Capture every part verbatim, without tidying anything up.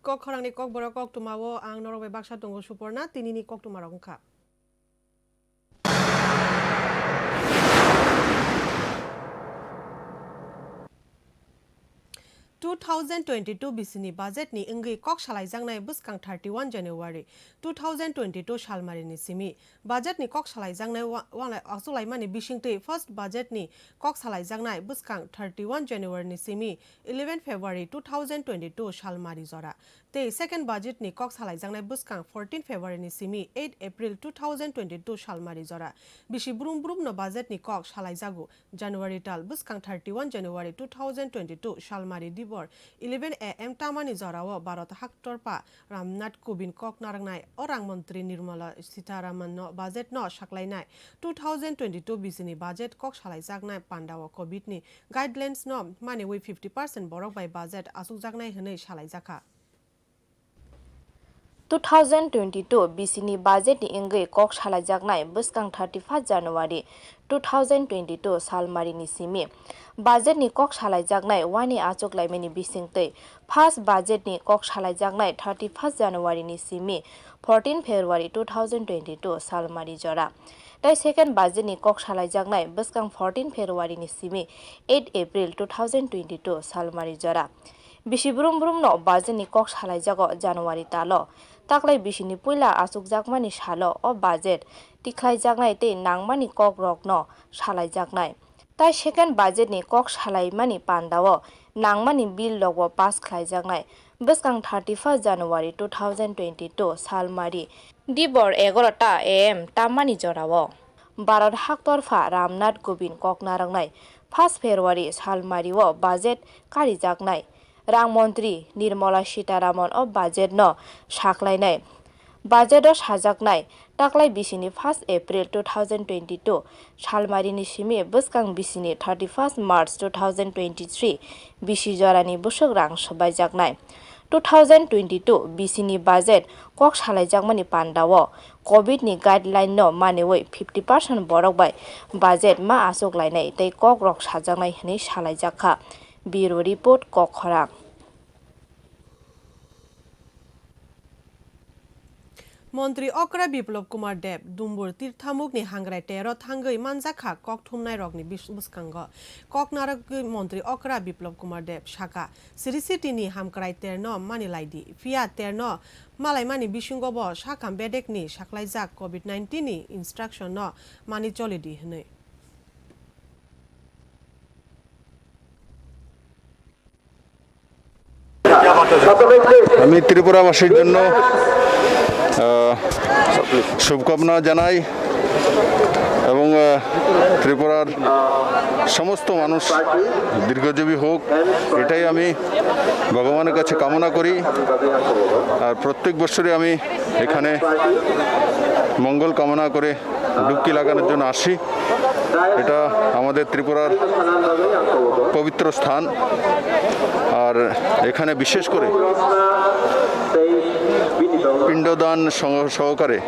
Kok khorangni kokborok koktwmao ang norok bai baksa tongo Suporna, tinini koktwmarok wngkha. Two thousand twenty-two bisini budget ni wngwi kok salaijaknai bwskang thirty-one January two thousand twenty-two salmarini simi budget ni kok salaijaknai wa-, wanglai achuklaimani bisingtwi first budget ni kok salaijaknai bwskang thirty-one January ni simi eleven February two thousand twenty-two salmari jora tei second budget ni kok salaijaknai bwskang fourteen February ni simi eight April two thousand twenty-two salmari jora. Bisi brum brum no budget ni kok salaijago. January tal bwskang thirty-one January two thousand twenty-two salmari dibor eleven A M tamani jorao Bharat haktorpha Ramnath Kovind kok narwknai o rang montri Nirmala Sitharaman no budget no saklainai. Two thousand twenty-two bisini budget kok salaijaknai pandao Covid ni guidelines no maniwi fifty percent borok bai budget achukjaknai hwnwi salaijakha. Two thousand twenty-two bisini budget ni wngwi kok salaijaknai bwskang thirty-first January two thousand twenty-two salmarini simi budget ni kok salaijaknai wani achuklaimani bisingtwi first budget ni kok salaijaknai thirty-first January ni simi fourteen February two thousand twenty-two salmari jora tei second budget ni kok salaijaknai bwskang fourteen February ni simi eight April two thousand twenty-two salmari jora. Bisi brum brum no budget ni kok salaijago January talo. Taklai bisini puila achukjakmani salo o budget tikhlaijaknai tei nangmani kok rokno salaijaknai. Tai second budget ni kok salaimani pandao nangmani bill rokbo pass khlaijaknai. Bwskang thirty-first January two thousand twenty-two salmari dibor egarota A M tamani jorao. Bharat haktorpha Ramnath Kovind kok narwknai first February salmario budget karijaknai. Rang montri Nirmala Sitharaman o budget no saklainai. Budget o sajaknai taklai bisini first April two thousand twenty-two salmarini simi bwskang bisini thirty-first March two thousand twenty-three bisi jorani bwswk rang swbaijaknai. Two thousand twenty-two bisini budget kok salaijakmani pandao Covid ni guideline no maniwi fifty percent borok bai budget ma achuk lainai tei kok rok sajaknai hwnwi salaijakha. Bureau Report, Kokkhorang. Montri Okra Biplab Kumar Deb, Dumbur Tirthamukni hangrai tero thangwi manjakha kok thumnairokni bis-, bwskango. Kok narwgwi Montri Okra Biplab Kumar Deb saka, Sri City ni hamkrai terno mani laidi, phiya terno malaimani bisingo bo sakham bedekni saklaijak Covid nineteen ni instruction no mani cholidi hwnwi. আমি ত্রিপুরাবাসীর জন্য, আহ, শুভকামনা জানাই এবং, আহ, ত্রিপুরার সমস্ত মানুষ দীর্ঘজীবী হোক, এটাই আমি ভগবানের কাছে কামনা করি। আর প্রত্যেক বছরই আমি এখানে মঙ্গল কামনা করে ডুবকি লাগানোর জন্য আসি। এটা আমাদের ত্রিপুরার পবিত্র স্থান। আর এখানে বিশেষ করে পিণ্ডদান সহ-, সহকারে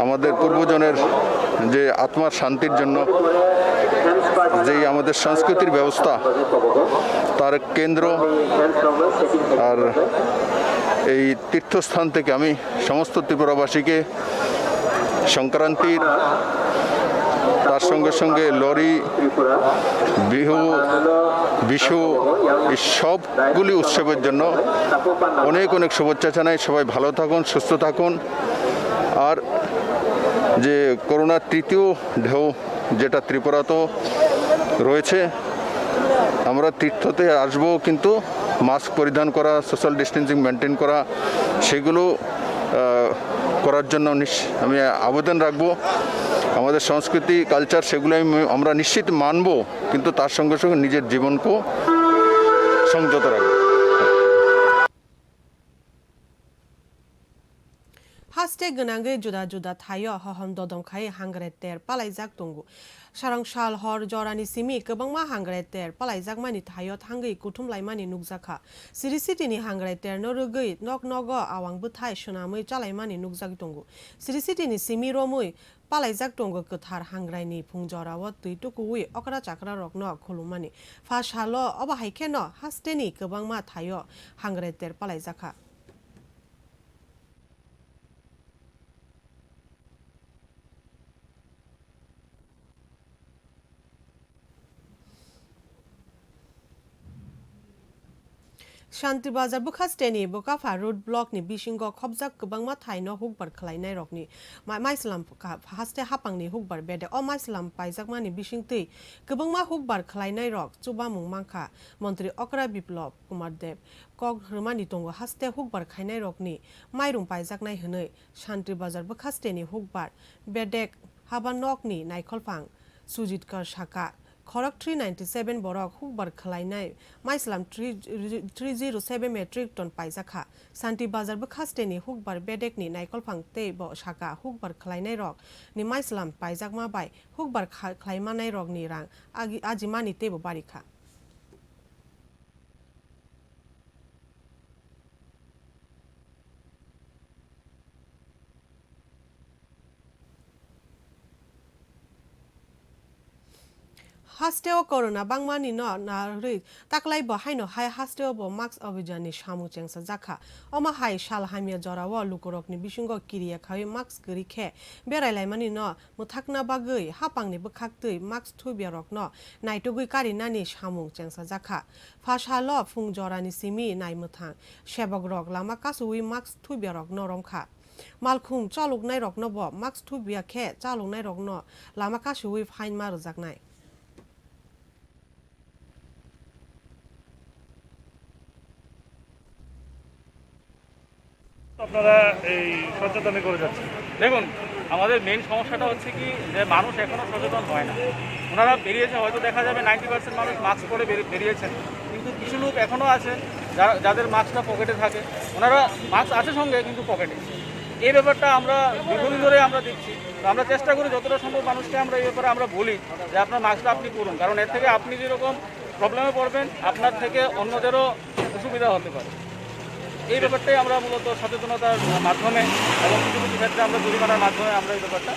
আমাদের পূর্বজনের যে আত্মার শান্তির জন্য যেই আমাদের সংস্কৃতির ব্যবস্থা, তার কেন্দ্র। আর এই তীর্থস্থান থেকে আমি সমস্ত ত্রিপুরাবাসীকে সংক্রান্তির, তার সঙ্গে সঙ্গে লোরি, বিহু, বিষু, এই সবগুলি উৎসবের জন্য অনেক অনেক শুভেচ্ছা জানাই। সবাই ভালো থাকুন, সুস্থ থাকুন। আর যে করোনার তৃতীয় ঢেউ যেটা ত্রিপুরাতেও রয়েছে, আমরা তীর্থতে আসবো, কিন্তু মাস্ক পরিধান করা, সোশ্যাল ডিস্টেন্সিং মেনটেন করা, সেগুলো, আহ, করার জন্য নিশ-, আমি আবেদন রাখবো। আমাদের সংস্কৃতি, কালচার, সেগুলো আমি, আমরা নিশ্চিত মানবো, কিন্তু তার সঙ্গে সঙ্গে নিজের জীবনকেও সংযত রাখবো। Haste gwnangwi juda juda thaio hohom dodom khai hangre ter palaijak tongo. Sarong sal hor jorani simi kwbangma hangre ter palaijakmani thaio thangwi kuthum laimani nukjakha. Siri City ni hangre terno rwgwi nok nogo awang bwthai swnamwi chalaimani nukjagwi tongo. Siri City ni simi romwi palaijak tongo kwthar hangraini phung jorao twi tukuwi okra chakra rokno khulumani. Pha salo obo hai kheno hasteni kwbangma thaio hangre ter palaijakha. Shanti Bazar bwkha steni Bokapha Road block ni bisingo khopjak kwbangma thaino hukbar khwlainairokni ma-, maislam ka-, haste hapangni hukbar bedek. O maislam paijakmani bisingtwi kwbangma hukbar khwlainairok chubamung mankha. Montri Okra Biplop Kumar Deb kok rwmani tongo haste hukbar khainairokni mairum paijaknai hwnwi Shanti Bazar bwkha steni hukbar bedek haba nokni naikholphang Sujit Kar saka. Khorok three ninety seven borok hukbar khwlainai maislam three, three zero seven metric ton paijakha. Shanti Bazar bwkha steni hukbar bedekni naikholphang tei bo saka hukbar khwlainairok ni maislam paijakma bai hukbar kha-, khwlaimanairokni rang agi-, ajimani teibo barikha. Hasteo corona bangmani no narwi taklai bo haino hai hasteo bo mask abhijan ni samung chengsa jakha. Omo hai sal hamya jorao lukurokni bisingo kiriya khawi mask kwrwi khe berai laimani no mwthakna bagwi hapangni bwkhaktwi mask thubiarokno naitugwi karinani samung chengsa jakha. Phasalo phung jorani simi nai mwthang sebokrok lama kasowi mask thubiarokno romkha. Malkhung chaloknairokno bo mask thubiya khe chaloknairokno lama kasowi fine ma rwjaknai. আপনারা এই সচেতন করে যাচ্ছেন? দেখুন, আমাদের মেইন সমস্যাটা হচ্ছে কি, যে মানুষ এখনো সচেতন হয় না। ওনারা বেরিয়েছে, হয়তো দেখা যাবে নাইনটি পার্সেন্ট মানুষ মাস্ক পরে বেরি-, বেরিয়েছেন, কিন্তু কিছু লোক এখনো আছে যা-, যাদের মাস্কটা পকেটে থাকে। ওনারা মাস্ক আছে সঙ্গে, কিন্তু পকেটে। এই ব্যাপারটা আমরা দীর্ঘদিন ধরে আমরা দেখছি। তো আমরা চেষ্টা করি যতটা সম্ভব মানুষকে আমরা এই ব্যাপারে আমরা বলি যে আপনার মাস্কটা আপনি পরুন, কারণ এর থেকে আপনি যেরকম প্রবলেমে পড়বেন, আপনার থেকে অন্যদেরও অসুবিধা হতে পারে। এই ব্যাপারটাই আমরা মূলত সচেতনতার মাধ্যমে এবং কিছু কিছু ক্ষেত্রে আমরা জরিমানার মাধ্যমে আমরা এই ব্যাপারটা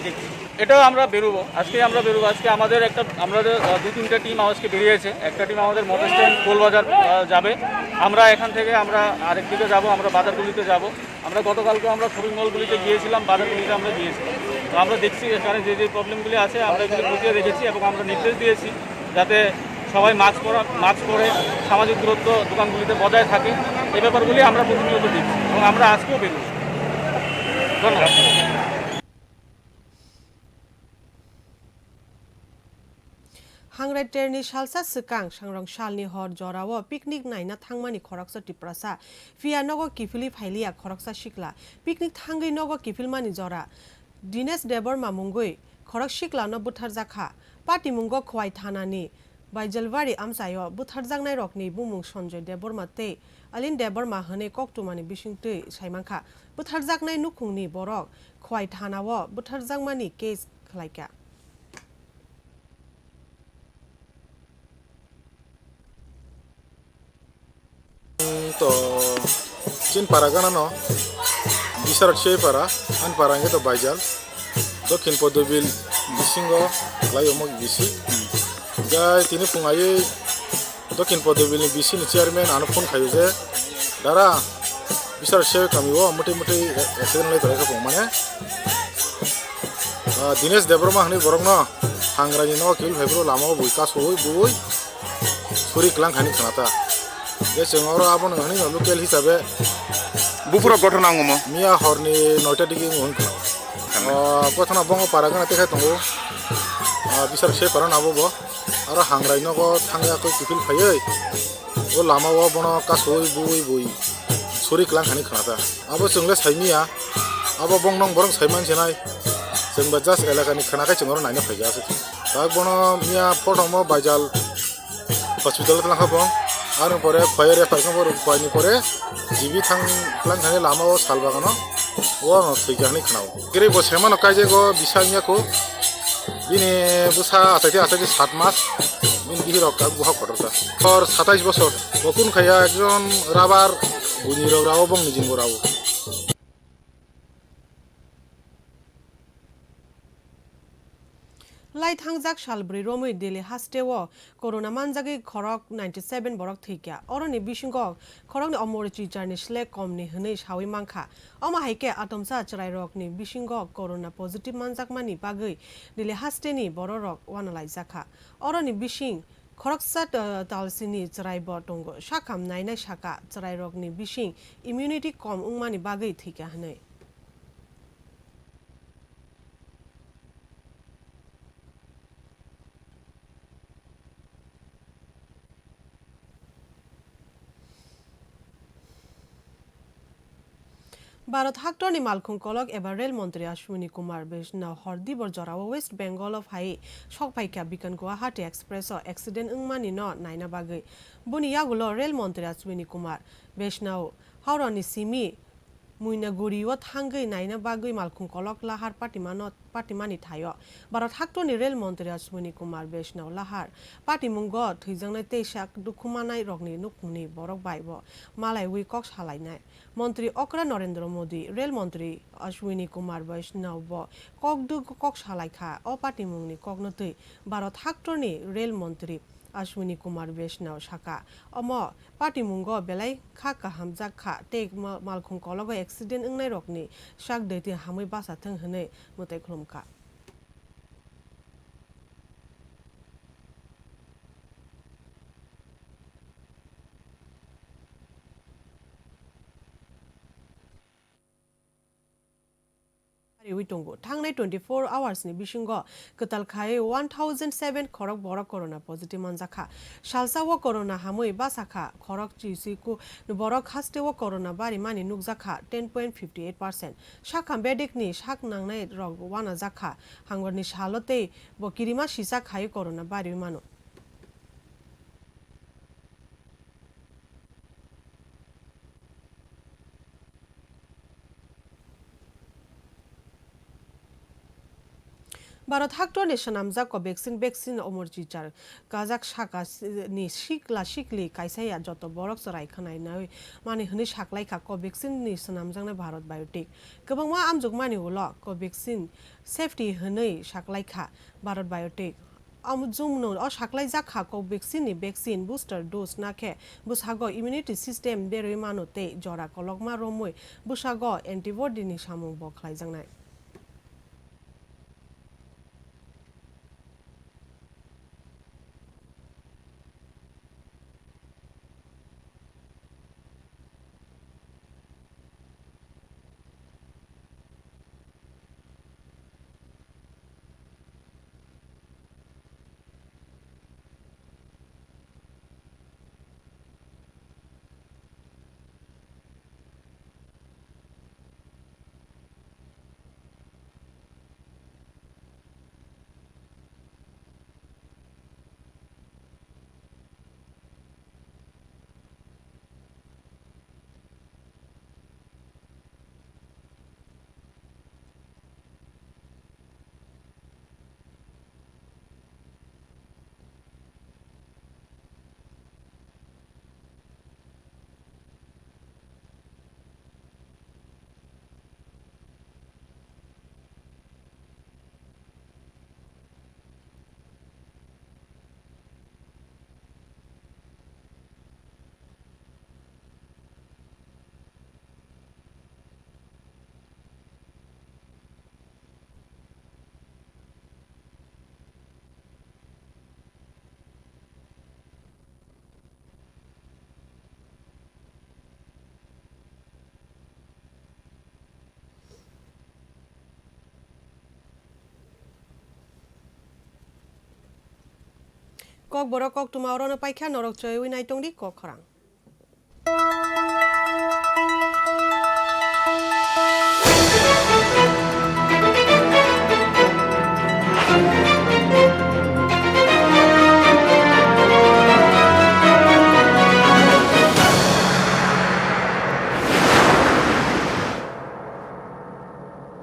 দেখছি। এটা আমরা বেরোবো, আজকে আমরা বেরোবো। আজকে আমাদের একটা, আমাদের, আহ, দু তিনটা টিম আজকে বেরিয়েছে। একটা টিম আমাদের মোটর স্ট্যান্ড, গোলবাজার, আহ, যাবে। আমরা এখান থেকে আমরা আরেক দিকে যাব, আমরা বাজারগুলিতে যাব। আমরা গতকালকে আমরা শপিং মলগুলিতে গিয়েছিলাম, বাজারগুলিতে আমরা গিয়েছিলাম। তো আমরা দেখছি এখানে যে যে প্রবলেমগুলি আছে, আমরা এগুলি খতিয়ে দেখেছি এবং আমরা নির্দেশ দিয়েছি যাতে সবাই মাস্ক পরা, মাস্ক পরে সামাজিক দূরত্ব দোকানগুলিতে বজায় থাকে। এই ব্যাপারগুলি আমরা প্রতিনিয়ত দেখছি এবং আমরা আজকেও বেরোবো। ধন্যবাদ। Hangrai terni salsa swkang, sangrong salni hor jorao picnic naina thangmani khoroksa Tiprasa, phiya nogo kiphilwi phailiya khoroksa sikla. Picnic thangwi nogo kiphilmani jora Dinesh Debbarma mungwi khorok siklano butharjakha. Patimungo Khowai thanani Baijalbari amchaio butharjaknairokni bumung Sanjoy Debbarma tei Alin Debbarma hwnwi koktwmani bisingtwi saimankha. Butharjaknai nukhungni borok Khowai thanao butharjakmani case khlaikha. To chin para gana no, Bisarok Sei para, an para hingke to Baijal, Dokhin Podobil bisingo lai omo bisi. Jai tini phung ayui Dokhin Podobil ni bisi ni chairman ano phone khayo je, "Dara, Bisarok Sei kami o muti muti accident lai tolai kha phung mane." Ah, Dinesh Debbarma hwnwi borokno Hangrai ni nogo kiphil phai phuru lama o bui kasu ui bui suri klang khaini khna ta. Je chwng oro abono hwnwi no local hisabe Buphuro gothona wngmo. Miya horni noita digi wng khna. Tamo. Ah, gothona bongo para gana tekhai tongo. Ah, Bisarok Sei para nabo bo. Aro Hangrai nogo thangya koi kiphil phaiwi. O lama o bono kasui bui bui suri klang khaini khna ta. Abo chwng le sai miya. Abo bong nong borok sai man sinai. Chwng ba just elaka ni khna khai chwng oro naina phai ja se. Tak bono miya pothom o Baijal hospital o tlang kha bong. Ar pore khoi refer kha boro khoi ni pore G B thang klang khaini lama o sal bagano. O no thwi kha hinwi khna o. Kiri bo se mano kai je go bisa wngya ko. Bini bwsa achaiti achaiti sat mas, bini bihirok kak buha kotor ta. Tor satais bosor, bo kun khaiya ekjon rabar buni rok rao bongni jingbo rao. Lai thangjak sal bwrwi romwi Delhi hasteo corona manjagwi khorok ninety seven borok thwikha. Oroni bisingo khoroknwi omorwi chicharni slek komni hwnwi sawi mankha. Omo hai khe atomsa chwrairokni bisingo corona positive manjakmani bagwi Delhi hasteni bororok uanalaijakha. Oroni bising Khoroksa, uh, talsini chwraibo tongo. Sakham nainai saka chwrairokni bising immunity kom wngmani bagwi thwikha hwnwi. Bharat haktorni malkhung kolok eba rel montri Ashwini Kumar Vaishnaw hor dibor jorao West Bengal o phaiwi sok phaikha Bikan Guwahati Express o accident wngmani no naina bagwi. Boni yagulo rel montri Ashwini Kumar Vaishnaw Howrani simi Muinaguri o thangwi naina bagwi malkhung kolok lahar patimano, patimani thaio. Bharat haktorni rel montri Ashwini Kumar Vaishnaw lahar patimungo thwijaknai tei sak dukhumanai rokni nukhungni borok bai bo malaiwi kok salainai. Montri okra Narendra Modi, rel montri Ashwini Kumar Vaishnaw bo kok duk kok salaikha. O patimungni kokno twi Bharat haktorni rel montri Ashwini Kumar Vaishnaw saka, omo patimungo belai kha kaham jak kha tei ma-, malkhung kologo accident wngnairokni sak dwitwi hamwi bacha thwng hwnwi mwtai khulumkha. Ariwi tongo. Thangnai twenty-four hours ni bisingo kwtal khai one thousand seven khorok borok corona positive manjakha. Salsa o corona hamwi bachakha khorok chisiku borok haste o corona barimani nukjakha ten point fifty eight percent. Sakha bedekni sak nangnai rok wanajakha. Hangorni salo tei bo kirima sisa khai corona bariwi mano. Bharat haktorni swnamjak Covaxin vaccine omor chichar kajak saka ni sikla sikli kaisa ya joto borok chwrai khwnai nai mani hwnwi saklaikha Covaxin ni swnamjaknai Bharat Biotech. Kwbangma amjokmani ulo Covaxin safety hwnwi saklaikha Bharat Biotech. Amjokno o saklaijak kha Covaxin ni vaccine booster dose nakhe bwsago immunity system berwi mano tei jora kolokma romwi bwsago antibody ni samung bo khlaijaknai. Kokborok koktwma orono paikha, norok chwrawi naitongdi kok khorang.